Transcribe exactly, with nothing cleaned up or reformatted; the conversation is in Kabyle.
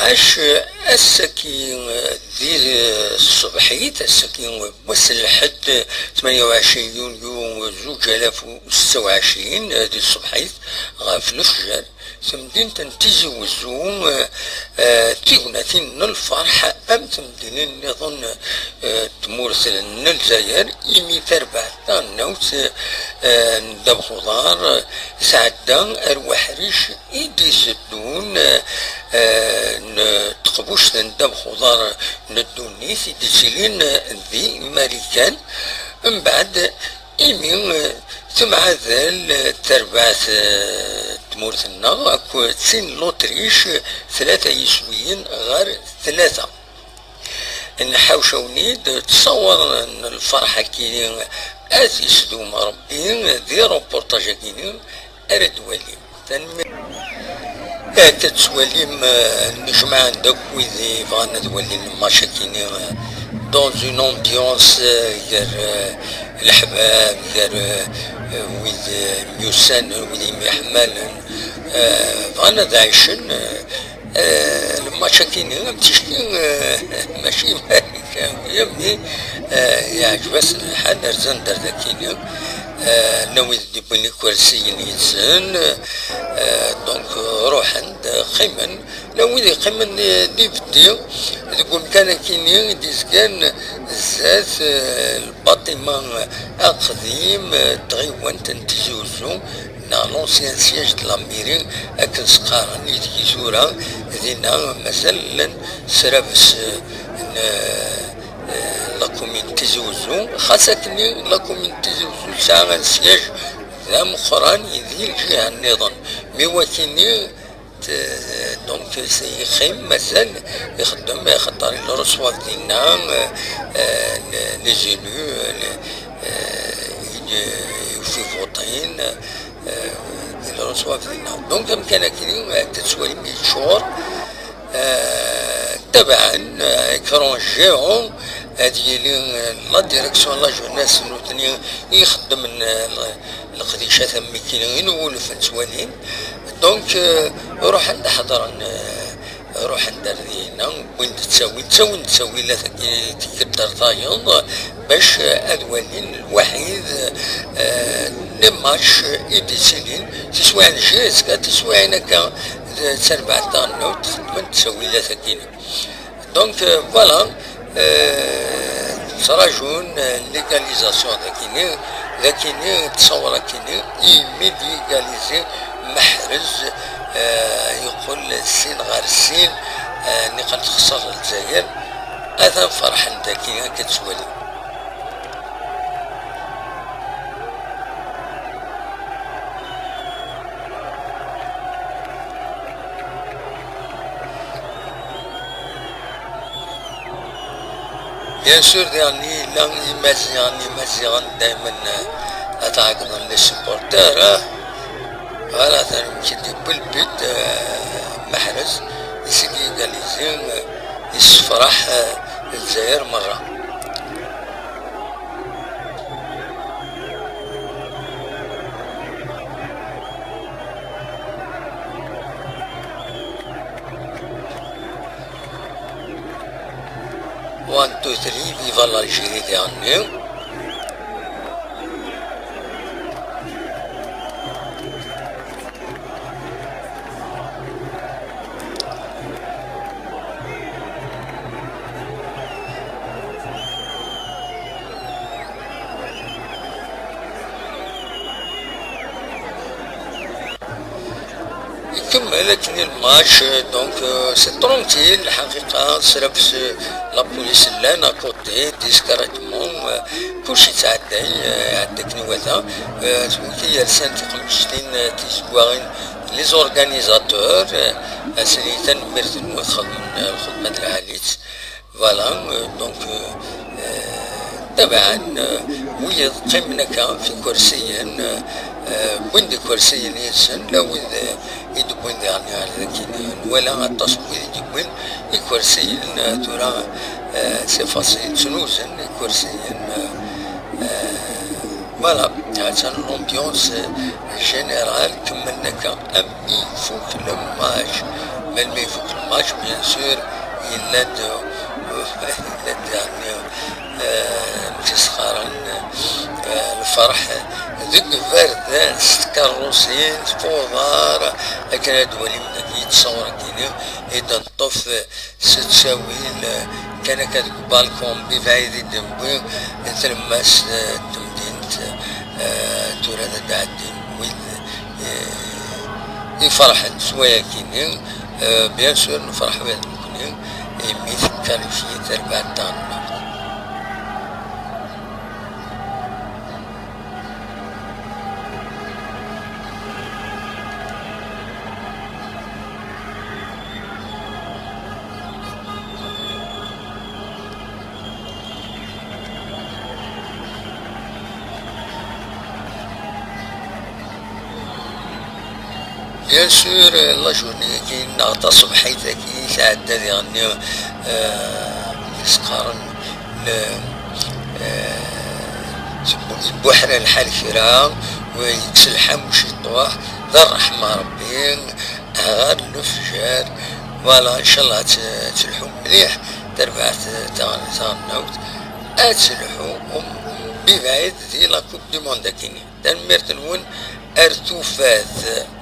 Ass-agi, di tṣebḥit, ass-agi, wass n lḥedd, tmanya u ɛecrin yunyu zuǧ alaf u setta u ɛecrin, di tṣebḥit, ɣef lefjer, tamdint n Tizi Wezzu, eh, eh, tignatin n lferḥ am temdinin nniḍen, eh, tmurt n Lezzayer, imi tarbaɛt taɣelnawt, eh, n ddabex uḍar, eh, tɛedda ar weḥric i d-iteddun, eh, eh, n teqbuct n ddabex uḍar n ddunit i d-ittilin, eh, di Marikan. Mbeɛd, imi, eh, temɛadal, eh, tarbaɛt, eh, n tmurt-nneɣ akked tin n Luṭric, tlata yiswiyen ɣer tlata. Nḥawcawen-id ttṣawaren lferḥ-agi, ad isdum Rebbi di reportage-agi ara d-walim. Tanemmirt. Ad tettwalim, eh, nnejmaɛen-d akk wid yebɣan ad walin lmatch-agi, eh, dans une ambiance, eh, gar, eh, leḥbab, gar, eh, wid, eh, myussanen, wid yemyeḥmalen, eh, bɣan ad ɛicen, eh, Eh, lmatch-agi-nni am ticki, eh, mačči marika, mais, eh, yeɛǧeb-asen lḥal, rzan-d ar dagi-nni. Eh, llan wid d-iwwin ikersiyen yid-sen, eh, donc, eh, ruḥen-d, eh, qqimen. Llan wid yeqqimen, eh, d ibeddi deg umkan-agi-nni i d-izgan zdat, eh, lbaṭima aqdim, eh, n tɣiwant n Tizi Uzzu, neɣ l'ancien siège de la mairie, akken s-qqaren, i deg tura dinna mazal llan srabes, eh, n, eh, la commune n Tizi Uzzu, xas akken la commune n Tizi Uzzu tesɛa un siège d ameqqran di lǧiha nniḍen, mi wakini, t-, donc, yeqqim mazal ixeddem, axaṭer ils reçoivent dinna, eh, eh, les élus, eh, les, eh, ils, ils votent, eh, ils reçoivent dinna. Donc, amkan-agi, eh, tettwalim yeččur, eh, tabaɛen, eh, écran géant, ad yili, eh, la direction, la jeunesse, nutni i ixeddmen, eh, le-, leqdicat am wigi i nwulef nettwalin. Donc, eh, ruḥen-d ḥeḍren, eh, ruḥen-d ar dinna, wwin-d ttawil, ttawin-d ttawilat-agi tikkelt ar tayeḍ, bac, eh, ad walin lwaḥid, eh, les matchs i d-ittilin, tiswiɛin jusqu'à tiswiɛin akka, d tarbaɛt taɣelnawt, xeddmen-d ttawilat-agi. Donc, euh, voilà, euh, ttrajun, euh, l'égalisation dagini, dagini, ttṣawar akini, imi d-yegalizi Maḥrez, euh, yeqqel sin ɣer sin, euh, niqal texṣer Lezzayer, atan ferḥen dagi, akka ttwali. Bien sûr, daɣen yella Imaziɣen, Imaziɣen daymen, eh, ad ɛeggḍen les supporters, eh. Voilà, atan mkid yewwi le but, eh, Maḥrez, isigi égalisé, eh, yessefraḥ, eh, Lezzayer merra. One, two, three, viva l'Algérie diɣenni. Ikemmel akken i lmatch, donc, euh, c'est tranquille, lḥaqiqa, srabes, euh, la police llan à côté, discrètement, euh, kulci yettɛedday, euh, iɛedda akken iwata, euh, d wigi yersan tiqemǧitin, euh, tizeggaɣin, les organisateurs, euh, ad sen-nini tanemmirt-nwen, xedmen, euh, lxedma n lɛali-tt. Voilà, euh, donc, euh, euh, tabaɛen, euh, wiyaḍ qqimen akka f ikersiyen, euh, euh, wwin-d ikersiyen yid-sen, la wid, euh, i d-wwin diɣen ar dagi, nwala aṭas n wid i d-yewwin ikersiyen, euh, tura, euh, c'est facile, ttnuzen ikersiyen, euh, euh, voilà, attan l'ambiance, euh, générale, kemmlen akka am ifuk le match. Melmi ifuk lmač, bien sûr, yella-d, yella-d, yeɛni, eh, amek i s-qqaren, eh, lferḥ deg iberdan s tkeṛṛusin, f uḍar, akken ad walim dagi ttṣawṛ-agi-nni i d-neṭṭef s ttawil, eh, kan akka deg balcon, mebɛid i d-newwi tlemmast, eh, n temdint, eh, tura ad d-ɛeddin wid, eh, iferḥen s wayagi-nni. Eh, bien sûr, nefreḥ ula d nekkni, imi tenkalifyi terbaɛt daɣen. Bien sûr, la journée-agi neɣ taṣebḥit-agi tɛedda diɣenni, eh, s-qqaren, eh, eh, yebbuḥra lḥal kra, u yekkes lḥam ciṭuḥ, d ṛṛeḥma Ṛebbi, ɣer lefjer. Voilà, ncallah ad t-, ad telḥu mliḥ terbaɛt taɣ-, taɣelnawt, ad telḥu, um, bibɛid di la Coupe du Monde-agi-nni. Tanemmirt-nwen, ar tufat.